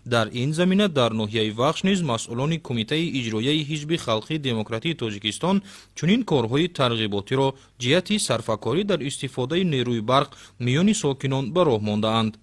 Дар ин замина дар ноҳияи Вахш низ масъулони Кумитаи иҷроияи Ҳизби халқии демократии Тоҷикистон чунин корҳои тарғиботиро ҷиҳати сарфакорӣ дар истифодаи нерӯи барқ миёни сокинон ба роҳ мондаанд.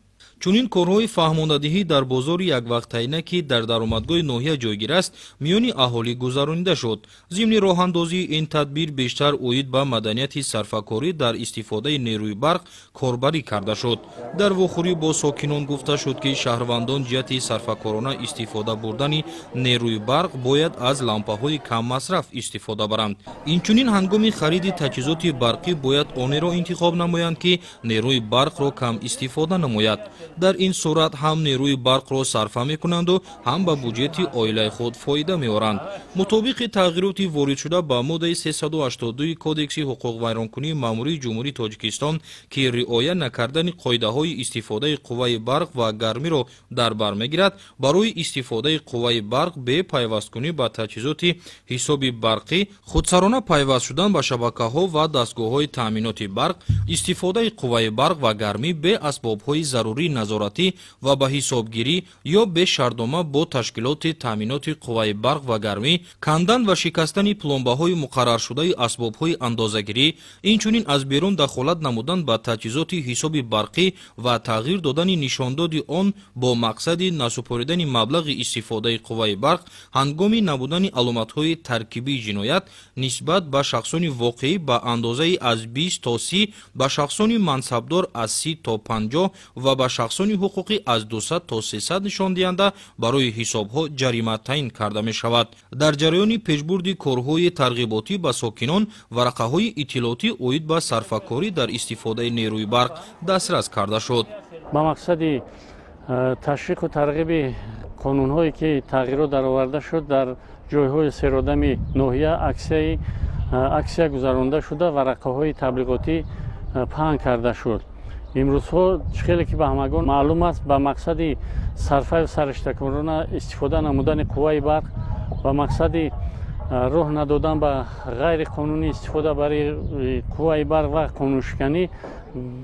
Чунин корҳои фаҳмондадиҳӣ дар бозори яквақтайна, ки дар даромадгоҳи ноҳия ҷойгир аст, миёни аҳолӣ гузаронида шуд. Зимни роҳандозии ин тадбир бештар оид ба маданияти сарфакорӣ дар истифодаи нерӯи барқ корбарӣ карда шуд. Дар вохӯрӣ бо сокинон гуфта шуд, ки шаҳрвандон ҷиҳати сарфакорона истифода бурдани нерӯи барқ бояд аз лампаҳои каммасраф истифода баранд. Инчунин ҳангоми хариди таҷҳизоти барқӣ бояд онеро интихоб намоянд, ки нерӯи барқро кам истифода намояд. Дар ин сурат ҳам нерӯи барқро сарфа мекунанду ҳам ба буҷети оилаи худ фоида меоранд. Мутобиқи тағйироти воридшуда ба моддаи 382 Кодекси ҳуқуқвайронкунии маъмурии Ҷумҳурии Тоҷикистон, ки риоя накардани қоидаҳои истифодаи қувваи барқ ва гармиро дар бар мегирад, барои истифодаи қувваи барқ бе пайвасткунӣ ба таҷҳизоти ҳисоби барқӣ, худсарона пайваст шудан ба шабакаҳо ва дастгоҳҳои таъминоти барқ, истифодаи қувваи барқ ва гармӣ бе асбобҳои зарурии назоратӣ ва ба ҳисобгирӣ ё бе шартнома бо ташкилоти таъминоти қувваи барқ ва гармӣ, кандан ва шикастани пломбаҳои муқарраршудаи асбобҳои андозагирӣ, инчунин аз берун дахолат намудан ба таҷҳизоти ҳисоби барқӣ ва тағйир додани нишондоди он бо мақсади насупоридани маблағи истифодаи қувваи барқ ҳангоми набудани аломатҳои таркибии ҷиноят нисбат ба шахсони воқеӣ ба андозаи аз 20 то 30, ба шахсони мансабдор аз 30 то 50 ва ба шахсони ҳуқуқӣ аз 200 то 300 нишондиҳанда барои ҳисобҳо ҷарима таъин карда мешавад. Дар ҷараёни пешбурди корҳои тарғиботӣ ба сокинон варақаҳои иттилоотӣ оид ба сарфакорӣ дар истифодаи нерӯи барқ дастрас карда шуд. Ба мақсади ташвиқу тарғиби қонунҳое, ки тағйирот дароварда шуд, дар ҷойҳои серодами ноҳия аксия гузаронда шуда, варақаҳои таблиғотӣ паҳн карда шуд. Имрӯзҳо, чӣ хеле ки ба ҳамагон маълум аст, ба мақсади сарфаю сариштакорона истифода намудани қувваи барқ, ба мақсади роҳ надодан ба ғайриқонунӣ истифода барои қувваи барқ ва қонуншиканӣ,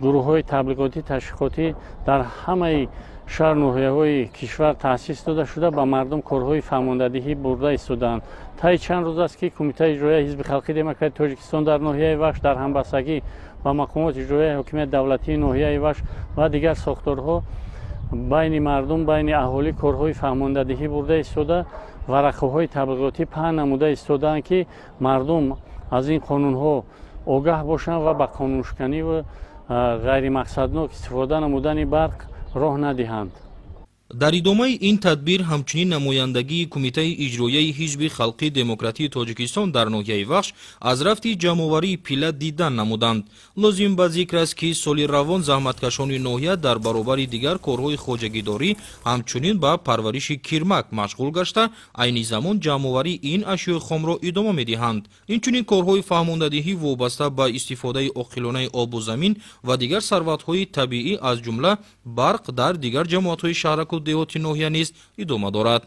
гурӯҳҳои таблиғотӣ ташвиқотӣ дар ҳамаи шаҳр ноҳияҳои кишвар таъсис дода шуда, ба мардум корҳои фаҳмондадиҳӣ бурда истодаанд. Таи чанд рӯз аст, ки Кумитаи иҷроияи Ҳизби халқии демократии Тоҷикистон дар ноҳияи Вахш дар ҳамбастагӣ ба мақомоти иҷроияи ҳокимияти давлатии ноҳияи Вахш ва дигар сохторҳо байни мардум, байни аҳолӣ корҳои фаҳмондадиҳӣ бурда истода, варақаҳои таблиғотӣ паҳн намуда истодаанд, ки мардум аз ин қонунҳо огаҳ бошанд ва ба қонуншиканӣ ва ғайримақсаднок истифода намудани барқ роҳ надиҳанд. Дар идомаи ин тадбир ҳамчунин намояндагии Кумитаи иҷроияи Ҳизби халқии демократии Тоҷикистон дар ноҳияи Вахш аз рафти ҷамъоварии пила дидан намуданд. Лозим ба зикр аст, ки соли равон заҳматкашони ноҳия дар баробари дигар корҳои хоҷагидорӣ ҳамчунин ба парвариши кирмак машғул гашта, айни замон ҷамъоварии ин ашёи хомро идома медиҳанд. Инчунин корҳои фаҳмондадиҳӣ вобаста ба истифодаи оқилонаи обу замин ва дигар сарватҳои табиӣ, аз ҷумла барқ, дар дигар ҷамоатҳои шаҳраку деҳоти ноҳия низ идома дорад.